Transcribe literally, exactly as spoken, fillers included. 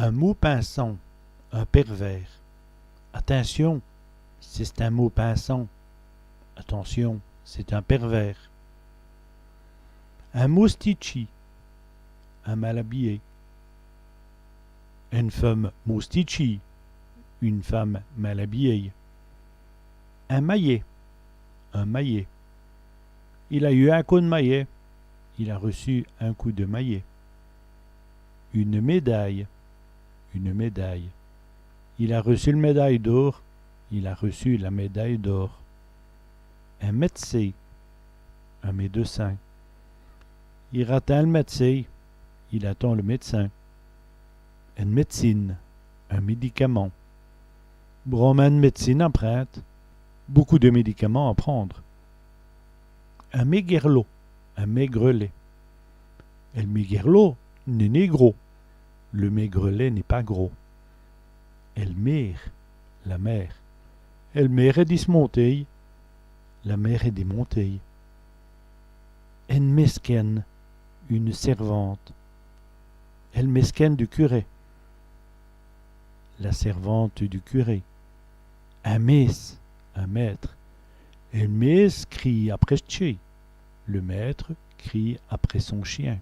In mau pinson, un pervers. Atincion, c'è-st-in mau pinson. Attention, c'est un pervers. In maustitchî, un mal habillé. Ène feume maustitchîye, une femme mal habillée. In mayèt, un maillet. Il a yeû in côp d' mayèt, il a reçu un coup de maillet. Ène mèdaye, une médaille. Il a reçu l' mèdaye d'ôr, il a reçu la médaille d'or. In mèd'cin, un médecin. I ratind l' mèd'cin, il attend le médecin. Ène mèd'cine, un médicament. Brâmint d' mèd'cines a prinde, beaucoup de médicaments à prendre. In mègèrlot, un maigrelet. El mègèrlot n'èst nén gros. Le maigrelet n'est pas gros. El mér, la mer. El mér èst dismontéye. La mer est démontée. Ène mèskène, une servante. El mèskène du curé. La servante du curé. In mésse, un maître. El mésse crîye après s' tchén. Le maître crie après son chien.